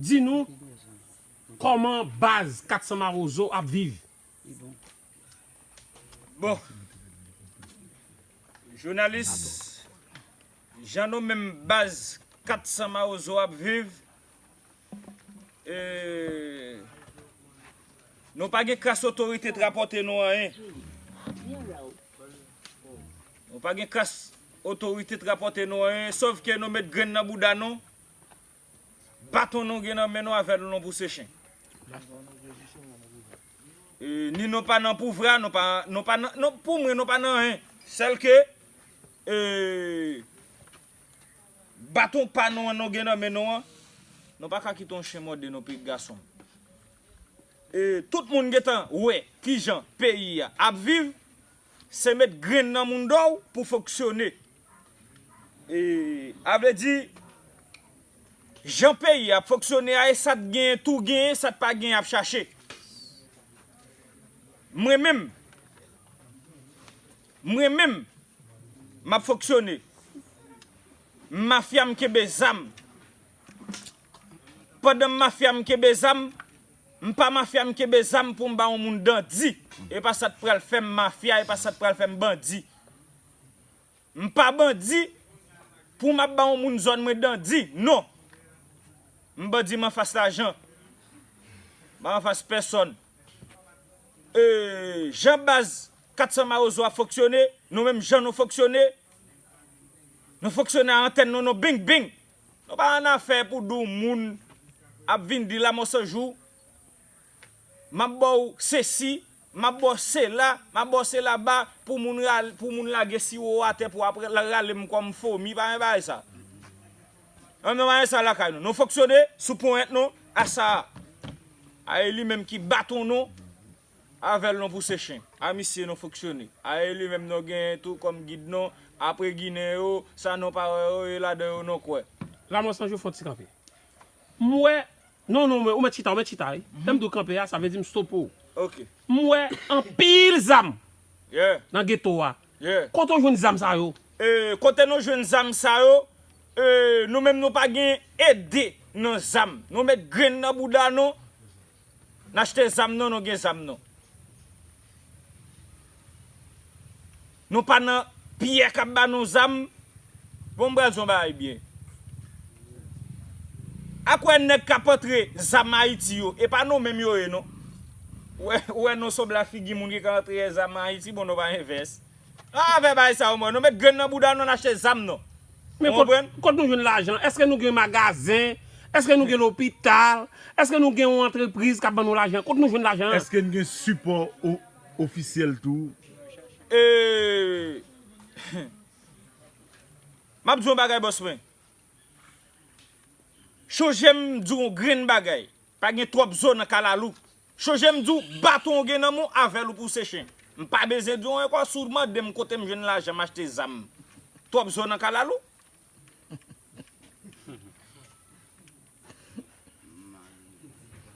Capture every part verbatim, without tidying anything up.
Di nou kòman baz kat san Mawozo ap viv. Bon, jounalis, jan nou menm baz kat san Mawozo ap viv, e, nou pa gen kras otorite t rapòte nou anyen. Nou pa gen kras otorite t rapòte nou anyen, sòf ke nou met grenn nan bouda nou. Baton nou gen nan men nou avè l nou pou se chen. E, ni nou pa nan pouvwa, nou pa, nou pa nan, nou, pou mwen nou pa nan anyen. Sèl ke, e, baton pa nou an nou gen nan men nou an, nou pa ka kite yon chen mòde nou pitit gason. E, tout moun gentan wè kijan peyi a ap viv, se met grenn nan mouda w pou fonksyone. E, a vle di, jan peyi a ap fonksyone a, e sa t genyen tou genyen, sa t pa genyen ap chache. Mwen menm, mwen menm, m ap fonksyone. M mafya, m kenbe zam. Pandan m mafya, m kenbe zam, m pa mafya, m kenbe zam pou m ba yon moun dandi. E pa sa t pral fè m mafya, e pa sa t pral fè m bandi. M pa bandi pou m ap ba yon moun zòn mwen dandi, non. M bandi, m anfas lajan. M pa anfas pèsòn. E, jan baz kat san Mawozo ap fonksyone, nou menm jan nou fonksyone, nou fonksyone a antèn nou, nou bing bing. Nou pa annafè pou di w moun ap vin di Lanmò San Jou, m ap ba w sesi, m ap ba w sela, m ap ba w sela ba, pou moun, pou moun lage siwo atè pou ap rale m kòm fomi, pa gen bagay sa. An, nou pa gen sa lakay nou. Nou fonksyone sou ponyèt nou, a sa a. A e li menm ki baton nou, avè l nou pouse chen. A misye nou fonksyone. A e li menm nou genyen tou kòm gid nou, apre Ginen yo, sa nou pa wè yo, e ladan yo nou kwè. Lanmò San Jou, fè yon ti kanpe. M wè, non, non, ou mèt chita, ou mèt chita wi. Lè m di w kanpe a, sa vle di m stope w. Ok. M wè anpil zam Yeah, nan geto a. Yeah. Kote w jwenn zam sa yo? E, kote nou jwenn zam sa yo? E, nou menm nou pa gen ede nan zam. Nou met grenn nan bouda nou. N achte zam nou, nou gen zam nou. Nou pa nan pyè k ap ba nou zam. Bon, m pral di yon bagay byen. Akwè nèg k ap antre zam Ayiti yo, e pa nou menm yo ye non. Ou wè, ou wè nou sanble a figi moun ki ka antre zam Ayiti, bon nou pa gen vès. Ann avè bagay sa yo mwen, nou met grenn nan bouda nou, n achte zam nou. Men Ou kot, konprann? Kot nou jwenn lajan? Èske nou gen magazen? Èske nou gen lopital? Èske nou gen yon antrepriz k ap ban nou lajan? Kot nou jwenn lajan an? Èske n gen sipò o- ofisyèl tou? E, m ap di yon bagay bòs mwen. Chonje m di w yon grenn bagay. Pa gen twòp zo nan kalalou. Chonje m di w baton w gen nan men w, avè l ou pouse chen. M pa bezwen di w ankò, si w mande m kote m jwenn lajan m achte zam. Twòp zo nan kalalou.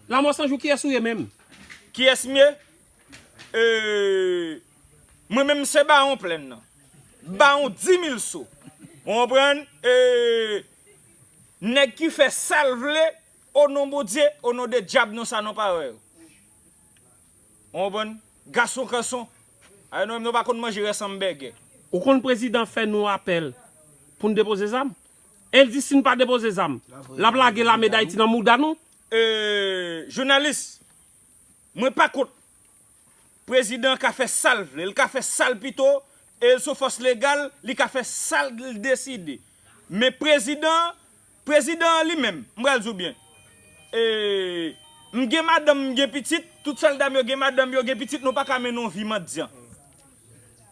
Lanmò San Jou, kiyès ou ye menm? Kiyès m ye? E, mwen menm se Bawon Plèn nan. Bawon di mil so. Ou konprann? E, nèg ki fè sa l vle, o non Bondye, o non de dyab nou sa nou pa wè yo. Ou konprann? Gason kanson. Ay nou menm nou pa konn manje rès anbègè. Ou konn prezidan fè nou apèl pou n depoze zam? E l di si n pa depoze zam, l ap lage lame Dayiti nan mouda nou. E, jounalis, mwen pa kont. Prezidan ka fè sa l vle, l ka fè sa l pito, e l se yon fòs legal, li ka fè sa l deside. Men prezidan, prezidan an li menm, m pral di w byen. E, m gen madanm, m gen pitit, tout sòlda m yo gen madanm, yo gen pitit, nou pa ka mennen yon vi mandyan.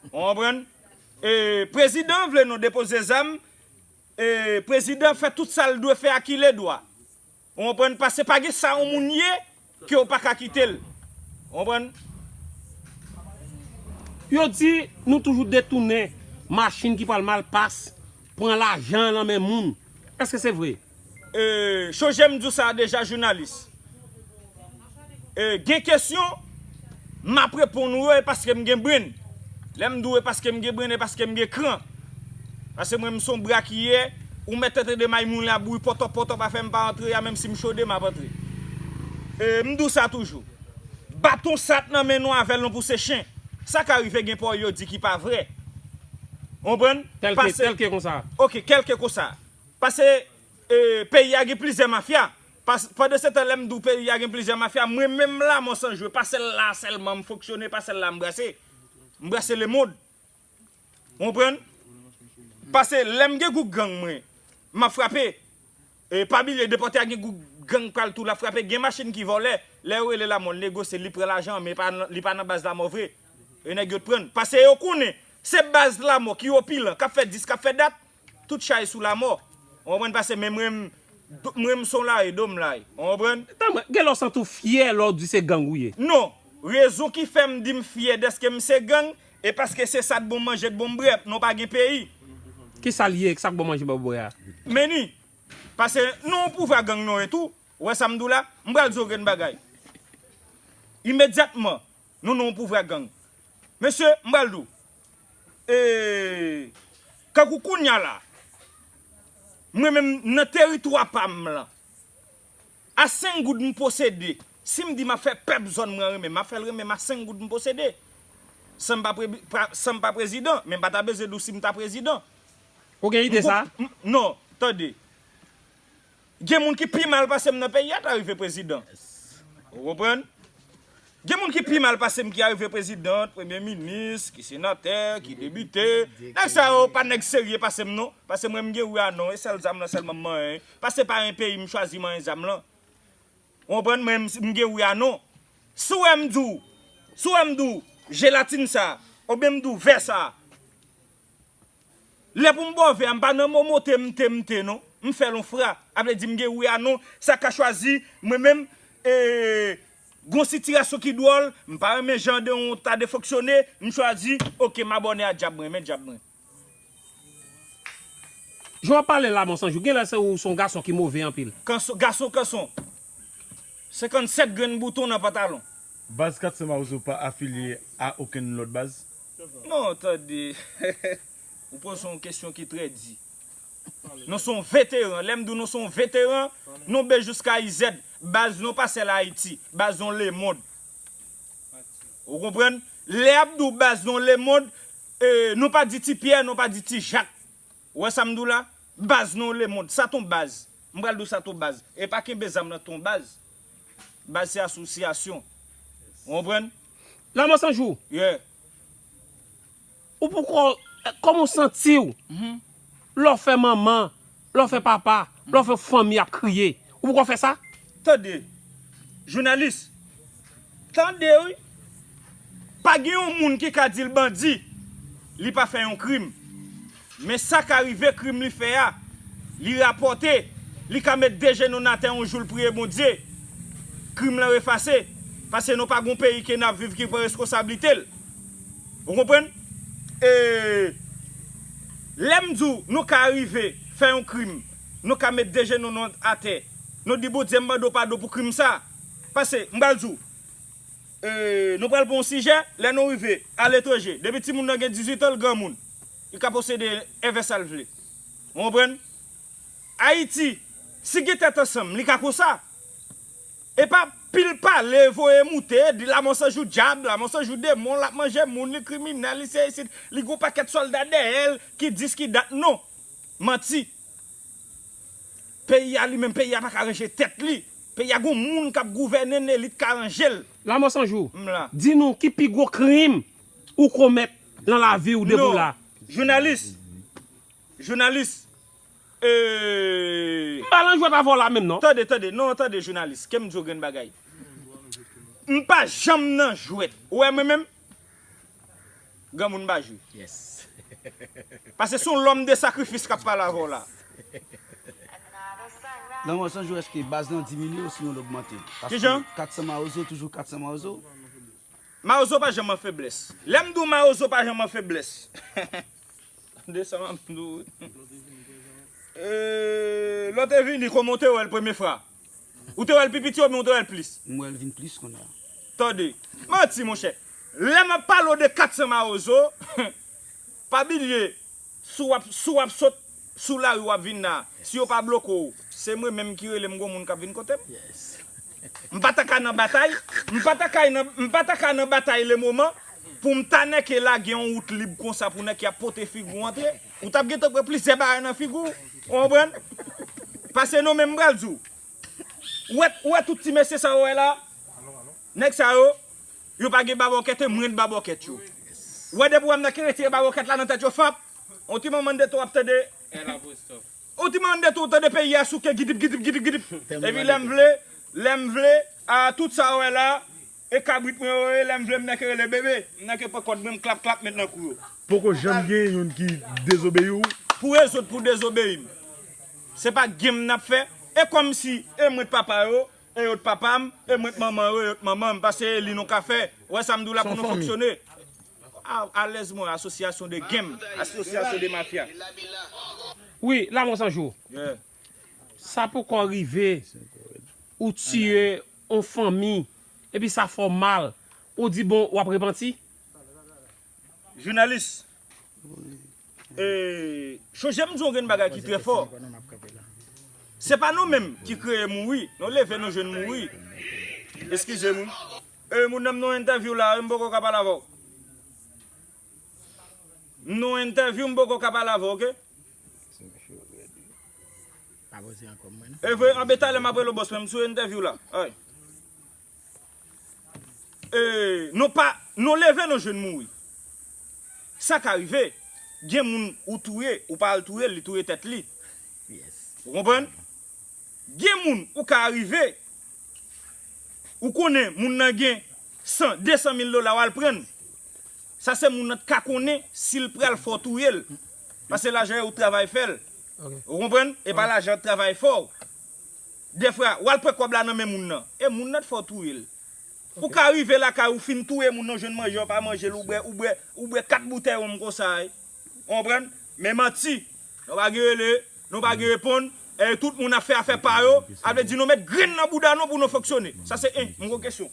Ou konprann? E, prezidan vle nou depoze zam, e, prezidan fè tout sa l dwe fè a ki ledwa. Ou konprann? Paske pa gen sa yon moun ye ke w pa ka kite l. Ou konprann? Yo di nou toujou detounen machin ki pral Malpas, pran lajan nan men moun. Èske se vre? E, chonje m di w sa deja, jounalis. E, gen kesyon, m ap reponn ou yo, e paske m gen brenn. Lè m di w e paske m gen brenn, e paske m gen kran. Paske mwen, m se yon brakiyè, Ou mèt tèt ede may moun la bouyi pòtòp pòtòp afè m pa antre a, menm si m chode m ap antre. E, m di w sa toujou. Baton sa t nan men nou avè l nou pouse chen. Sa ka rive gen pawòl yo di ki pa vrè. Ou konprann? Tèlke, tèlke konsa. Ok, kèlke konsa. Pase, e, peyi a gen plizyè mafya. Pas, pandan se tan lè m di w peyi a gen plizyè mafya, mwen menm la mò san jou, pa sèl la sèlman m fonksyone, pa sèl la m brase. M brase lemonn. Ou konprann? Pase lè m gen gwoup gang mwen, m ap frape. E, pa bliye, depòte a gen gwoup gang k pral tou l ap frape. Gen machin ki vòlè. Lè yo rele lamò, l negosye, li pran lajan, men pa nan- li pa nan baz lamò vre. E nèg yo t pran. Pase yo konnen se baz lamò ki opilan, k ap fè dis, k ap fè dat. Tout chay sou lamò. Ou konprann? Pase men mwen, m- mwen m son lari, do m lari. Ou konprann? Tanmen, gen lè w santi w fyè lè w di se gang ou ye. Non. Rezon ki fè m di m fyè dèske m se gang, e paske se sa t bon manje, t bon bwè, nou pa gen peyi. Ki sa l ye, sa k bon manje, bon bwè a? Meni, pase nou yon pouvwa gang nou ye tou. Ou wè sa m di w la? M pral di w yon grenn bagay. Imedyatman, nou nan yon pouvwa gang. Mesye, m pral di w. E, kankou kounye a la, mwen menm nan teritwa pa m lan, a senk goud m posede. Si m di m ap fè pèp zòn mwen renmen, m ap fè l renmen m a senk goud m posede. San m pa pre- pa- san m pa prezidan, men m pa ta bezwen di w si m ta prezidan. Ou gen ide sa? M- non, tande. Gen moun ki pi mal pase m nan peyi a ta rive prezidan. Ou konprann? Gen moun ki pi mal pase m ki arive prezidan, premye minis, ki senatè, ki depite. Nèg sa yo pa nèg serye pase m non. Pase mwen m gen wi a non, e sèl zam lan sèlman m manyen. Pase pa yon peyi m chwazi manyen zam lan. Ou konprann? Mwen m gen wi a non. Si w wè m di w, si w wè m di w jelatin sa, oubyen m di w vè sa, lè pou m ba w vè a, m pa nan momo te m te m te non. M fè l on fra. A vle di m gen wi a non. Sa ka chwazi, mwen menm, e, gon sitiyasyon ki dwòl, m pa renmen jan de yon ta de fonksyone, m chwazi, ok, m abòne a dyab mwen, men dyab mwen. Jan w ap pale la, Monsonjou, genlè se ou se yon gason ki move anpil. Kanson, gason kanson. Senkannsèt grenn bouton nan pantalon. Baz Kat San Mawozo pa afilye a okenn lòt baz? Non, tande. Ou poze yon kesyon ki trè di. Nou se yon veteran. Lè m di w nou se yon veteran, nou B jiska I Z. Baz nou pa sèl Ayiti. Baz nou lemonn. Ou konprann? Lè y ap di w baz nou lemonn, e, nou pa di Ti Pyè, nou pa di Ti Jak. Ou wè sa m di w la? Baz nou lemonn. Sa t on baz. M pral di w sa t on baz. E pa kenbe zam nan t on baz. Baz se asosyasyon. Ou konprann? Lanmò San Jou. Yeah. Ou poko, kòman w santi w? Mhm. Lè w fè manman, lè w fè papa, lè w fè fanmi ap kriye, ou poko fè sa? Tande, jounalis, tande wi. Pa gen yon moun ki ka di l bandi, li pa fè yon krim. Men sa ka rive krim li fè a, li rapòte, li ka met de jenou n atè yon jou l priye Bondye, krim lan efase, paske nou pa gon peyi ke n ap viv ki pran reskonsablite l. Ou konprann? E, lè m di w, nou ka rive fè yon krim, nou ka met de jenou nou atè, nou di Bondye m mande w padon pou krim sa. Paske, m pral di w, e, nou pral pran yon sijè, lè nou rive aletranje, depi timoun nan gen dizuit an, l granmoun, li ka posede èvè sa l vle. Ou konprann? Ayiti, si gen tèt ansanm, li ka konsa. E pa pil pale, voye moute, di Lanmò San Jou dyab, Lanmò San Jou demon, l ap manje moun, li kriminèl, li se isit, li gon pakèt sòlda dèyè l, ki dis ki dat, non. Manti. Peyi a li menm, peyi a pa ka ranje tèt li. Peyi a gon moun k ap gouvène n, elit ka ranje l. Lanmò San Jou, m la. Di nou ki pi gwo krim ou komèt nan lavi w depi w la? Non. Jounalis. Jounalis. E, m pa nan jwèt avè w la menm non. Tande, tande, non, tande, jounalis, ke m di w grenn bagay. M pa janm nan jwèt. Ou wè mwen menm? Granmoun pa jwe. Yes. Paske se yon lòm de sakrifis k ap pale avè w la. Lanmò San Jou, èske baz lan diminye osinon l ogmante? Paske Kijan? Kat San Mawozo toujou Kat San Mawozo. Mawozo pa janm an feblès. Lè m di w Mawozo pa janm an feblès. Desanm ap di w. E, lè w te vini, kòman w te wè l premye fwa? Ou te wè l pi piti oubyen w te wè l plis? M wè l vin plis kounye a. Tande. Manti, monchè. Lè m ap pale w de Kat San Mawozo, pa bliye, si w ap, si w ap sot, sou lari w ap vin la, si yo pa bloke w, se mwen menm ki rele m, gon moun k ap vin kote m. M pa ta ka nan batay, m pa ta ka nan, m pa ta ka nan batay lemoman pou m ta nèke lage yon wout lib konsa pou nèg ki ap pote figi w antre. Ou t ap gentan pran plizyè bagay nan figi w, ou konprann? Pase non, men m pral di w. Ou wè, ou wè tout ti mesye sa yo wè la? Nèg sa yo, yo pa gen babòkèt e m rent babòkèt yo. Ou wè depi w wè m nan ke retire babòkèt la nan tèt yo, fanp, on ti manman de tou ap tande. On ti manman de tou tande peyi a souke gidip, gidip, gidip, gidip. Epi lè m vle, lè m vle, a tout sa yo wè la, e kabrit mwen yo ye, lè m vle m nan ke rele bebe, m nan ke pran kòd mwen, m klap, klap, met nan kou yo. Poko janm gen youn ki dezobeyi w? Pou rezon pou dezobeyi m. Se pa game n ap fè. E kòmsi e mwen t papa yo, e yo t papa m, e mwen t manman yo, e yo t manman m. Pase e li nou ka fè. Ou wè sa m di w la pou nou fonksyone. A, alèz mwen, asosyasyon de game, asosyasyon de mafya. Wi, Lamò San Jou. Yeah. Sa poko rive, ou tiye on fanmi, epi sa fè w mal, ou di bon, w ap repanti? Jounalis, e, chonje m di w yon grenn bagay ki trè fò. Se pa nou menm ki kreye mouri, nou leve nou jwenn mouri. Eskize m wi. E, moun nan m nan entèvyou la, m poko ka pale avè w. M nan entèvyou, m poko ka pale avè w, oke? Pa poze ankò mwen non. E vre, anbe talè m ap rele w bòs mwen, m sou entèvyou la. Ay. E, nou pa, nou leve, nou jwenn mouri. Sa ka rive, gen moun ou touye, ou pa al touye l, li touye tèt li. Ou konprann? Gen moun ou ka rive, ou konnen moun nan gen san, de san mil dola, w al pran l. Sa se moun nan t ka konnen si l pral fè w touye l. Paske lajan yo ou travay fè l. Ou konprann? E pa lajan travay fè w. Defwa, w al pran kòb la nan men moun nan. E moun nan t fè w touye l. Ou ka rive lakay ou fin touye moun nan, jwenn manje, w pa manje l, ou bwè, ou bwè, ou bwè kat boutèy wonm konsa, wi. Ou konprann? Men manti. Nou pa gen rele, nou pa gen reponn. E tout moun ap fè afè pa yo. A vle di nou met grenn nan bouda nou pou nou fonksyone. Sa se en, m gon kesyon.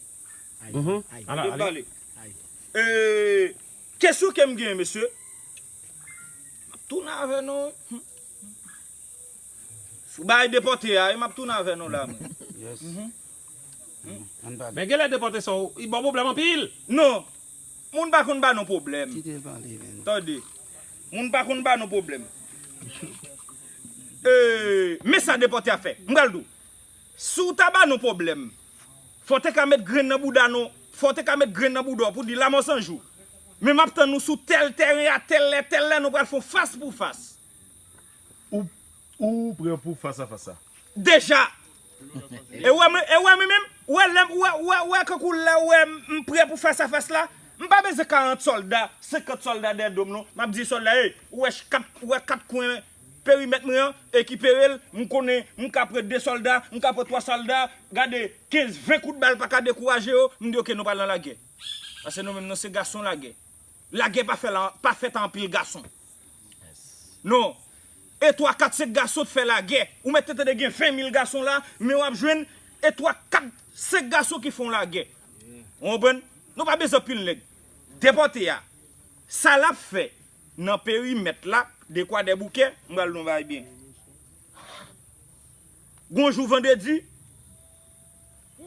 Mhm. Ala, ale. E, kesyon ke m gen, mesye. M ap tounen avè nou. Sou bagay depòte a, wi, m ap tounen avè nou la, mwen. Yes. Mhm. Men genlè depòte sa, w, li ba w pwoblèm anpil. Non. Moun pa konn ba nou pwoblèm. Kite l pale, men. Tande. Moun pa konn ba nou pwoblèm. E, men sa depòte a fè. M pral di w. Si w ta ba nou pwoblèm, fò w te ka met grenn nan bouda nou, fò w te ka met grenn nan bouda w pou di Lamò San Jou. Men m ap tann nou sou tèl tèren a, tèl lè, tèl lè, nou pral fè yon fas pou fas. Ou, ou prè pou fas a fas la? Deja! E wè mwen, e wè mwen menm, wè lè m, wè, wè, wè kankou lè wè m, m prè pou fas a fas la, m pa bezwen karant sòlda, senkant sòlda dèyè do m non. M ap di sòlda, ey, ou wè ch-, kat, ou wè kat kwen perimèt mwen an, ekipere l, m konnen, m ka pran de sòlda, m ka pran twa sòlda, gade, kenz, ven kout bal pa ka dekouraje yo, m di, oke, nou pral nan lagè. Paske nou menm, nou se gason lagè. Lagè pa fè la, pa fèt a anpil gason. Non. E twa, kat, senk gason t fè lagè. Ou mèt te tande gen ven mil gason la, men w ap jwenn e twa, kat, senk gason ki fè yon lagè. Ou konprann? Nou pa bezwen anpil nèg. Depòte a, sa l ap fè nan perimèt la, de Kwadèboukè, m pral di w yon bagay byen. Gon jou vandredi,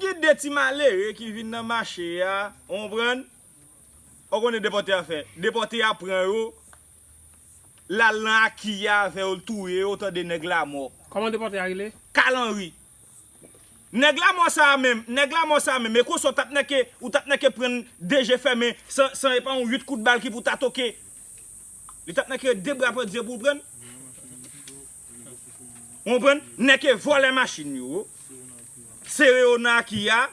gen de ti malere ki vin nan mache a, ou konprann? Ou konnen depòte a fè. Depòte a pran yo, l al nan Aki a avè yo, l touye yo, tande nèg Lamò. Kòman depòte a rele? Kal Anri. Nèg Lamò sa a menm, nèg Lamò sa a menm, e konsa w t ap nèke, ou t ap nèke pran de je fèmen, san, san e pa yon uit kout bal ki pou ta toke. Li t ap nèke de bra pandye pou l pran. Ou konprann? Nèke vòlè machin yo, sere yo nan Aki a,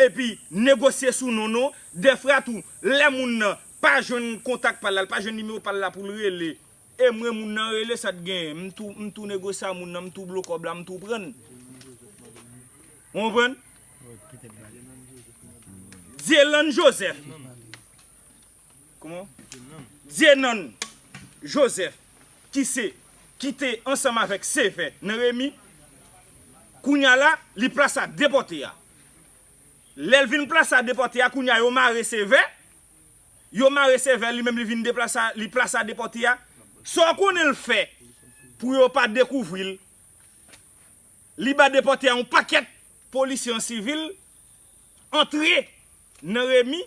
epi negosye sou non nou. Dèfwa tou, lè moun nan pa jwenn kontak pa l la, l pa jwenn nimewo pa l la pou l rele, e mwen moun nan rele, sa t genyen? M tou, m tou negosye a moun nan, m tou blo kòb la, m tou pran l. Ou konprann? Dielann Joseph. Kòman? Dielann Joseph, ki se, ki te ansanm avèk Sevè nan Remi, kounye a la, li plase a depòte a. Lè l vin plase a depòte a, kounye a, yo mare Sevè, yo mare Sevè, li menm li vin deplase a, li plase a depòte a. Sa w konnen l fè? pou yo pa dekouvri l. Li ba depòte a yon pakèt polisye an sivil antre nan Remi,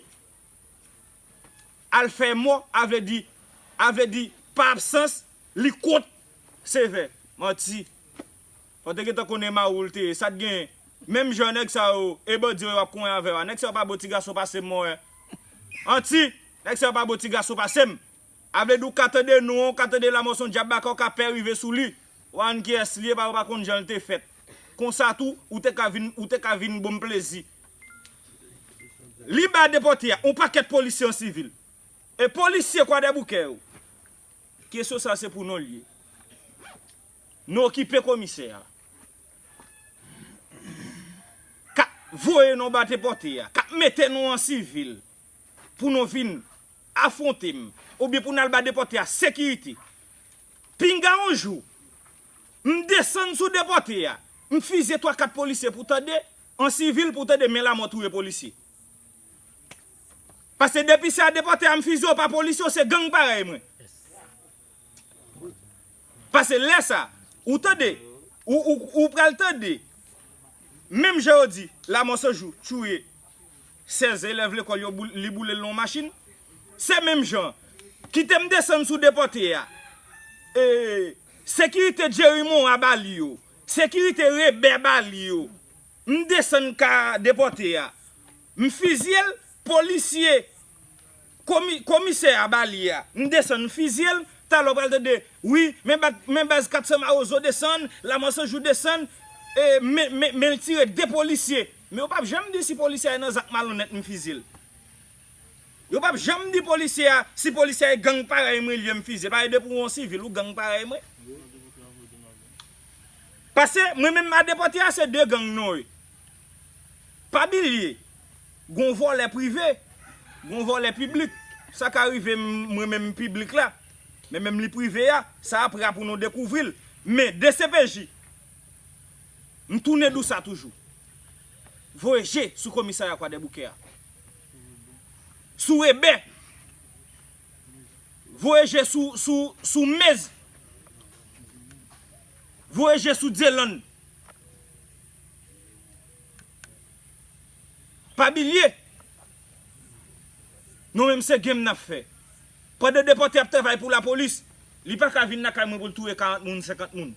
al fè mò, a vle di, a vle di, pa absans, li kont Sevè. Manti. Fò te gentan konnen mawou l te ye. Sa t genyen? Menm jan nèg sa yo, e bandi yo ap konyen avè w a. Nèg sa yo pa bon ti gason pase m, mwen. Manti. Nèg sa yo pa bon ti gason pase m. A vle di w ka tande non, w ka tande Lamò se yon dyab baka, w ka pè rive sou li. W a konn kiyès li ye, pa, w pa konn jan l te fèt. Konsa tou, ou te ka vin, ou te ka vin bon plezi. Li ba depòte a, yon pakèt polisye an sivil. E polisye Kwadèboukè yo. Kesyon sa se pou nou l ye. Nou okipe komisè a. K ap voye nou ba depòte a, k ap mete nou an sivil pou nou vin afwonte m, oubyen pou n al ba depòte a sekirite. Pinga yon jou, m desann sou depòte a, m fizye twa kat polisye pou tande, an sivil pou tande, men Lamò touye polisye. Paske depi se a depòte a m fizye, w pa polisye, w se gang parèy mwen. Paske lè sa, ou tande, ou, ou, ou pral tande, menm jan yo di, Lamò se jou touye sèz elèv lekòl yo, boul- li boule l nan yon machin. Se menm jan, kite m desann sou depòte a. E, sekirite Jerry Morin a ba li yo, sekirite Rebè ba li yo. M desann ka depòte a. M fizye l, polisye, komi- komisè a ba li a. M desann, m fizye l, talè w pral tande, wi, men ba- men baz kat san Mawozo desann, Lamò se jou desann, e, men, men, men l tire de polisye. Men yo p ap janm di si polisye a nan zak malonèt m fizye l. Yo p ap janm di polisye a, si polisye a e gang parèy mwen li ye m fizye l. Paske depi w yon sivil, ou gang parèy mwen. Paske mwen menm a depòte a se de gang nou ye. Pa bliye, gon vòlè prive, gon vòlè piblik. Sa ka rive m- mwen menm piblik la, men menm li prive a, sa apre a pou nou dekouvri l. Men D C P J, m tounen di w sa toujou. Voye je sou komisarya Kwadèboukè a. Sou Ebè. Voye je sou, sou, sou Mez. Voye je sou Dyelann. Pa bliye, nou menm se game n ap fè. Pandan depòte ap travay pou lapolis, li pa ka vin lakay mwen pou l touye karant moun, senkant moun.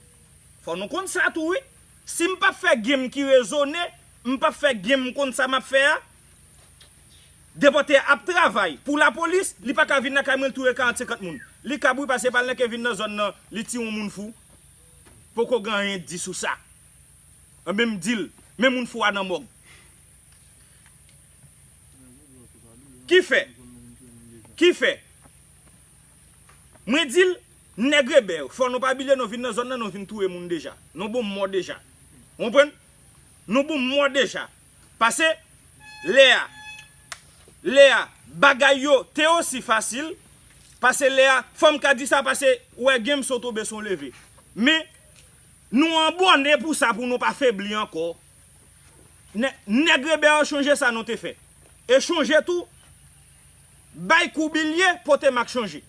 Fò nou konn sa tou, wi. Si m p ap fè game ki rezone, m p ap fè game m konn sa m ap fè a, depòte a ap travay pou lapolis, li pa ka vin lakay mwen l touye karant, senkant moun. Li kab wi, paske pa l nan ke vin nan zòn nan, li tiye yon moun fou. Poko gen anyen di sou sa. Anben m di l, men moun fou a nan mòg. Ki fè? Ki fè? Mwen di l, nèg Ebè yo, fò nou pa bliye nou vin nan zòn nan, nou vin touye moun deja. Nou bon mò deja. Ou konprann? Nou bon mò deja. Paske, lè a, lè a, bagay yo te osi fasil. Paske lè a, fò m ka di sa, paske, ou wè, game se w tonbe, se w leve. Men, nou abòne pou sa, pou nou pa febli ankò. Nè- nèg Ebè yo, chonje sa nou te fè. E chonje tou, bay kou bilye, pote mak chonje.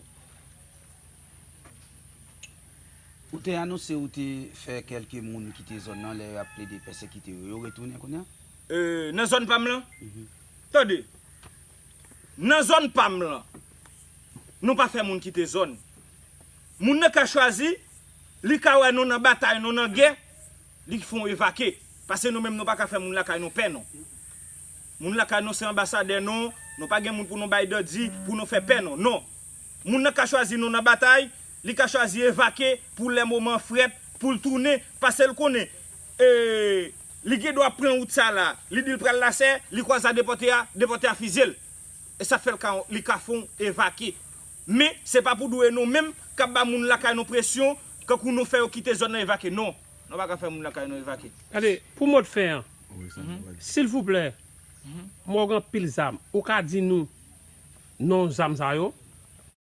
Ou te anonse ou te fè kèlke moun kite zòn nan lè y ap plede pèsekite yo. Yo retounen kounye a? E, nan zòn pa m lan? Mhm. Tande. Nan zòn pa m lan, nou pa fè moun kite zòn. Moun nan ka chwazi, li ka wè nou nan batay, nou nan gè, li fè w evake. Paske nou menm nou pa ka fè moun lakay nou pè non. Moun lakay nou se anbasadè nou, nou pa gen moun pou nou bay dandi, pou nou fè pè non. Non. Moun nan ka chwazi nou nan batay, li ka chwazi evake pou lè moman frèt, pou l tounen, paske l konnen, e, li gen dwa pran wout sa la, li di l pral Lasè, li kwaze a depòte a, depòte a fizye l. E sa fè l ka, li ka fè w evake. Men, se pa pou dwe nou menm k ap ba moun lakay nou presyon, kankou nou fè yo kite zòn nan evake. Non, nou pa ka fè moun lakay nou evake. Gade, pou mo de fen an, silvouplè, mwen gen anpil zam. Ou ka di nou non zam sa yo?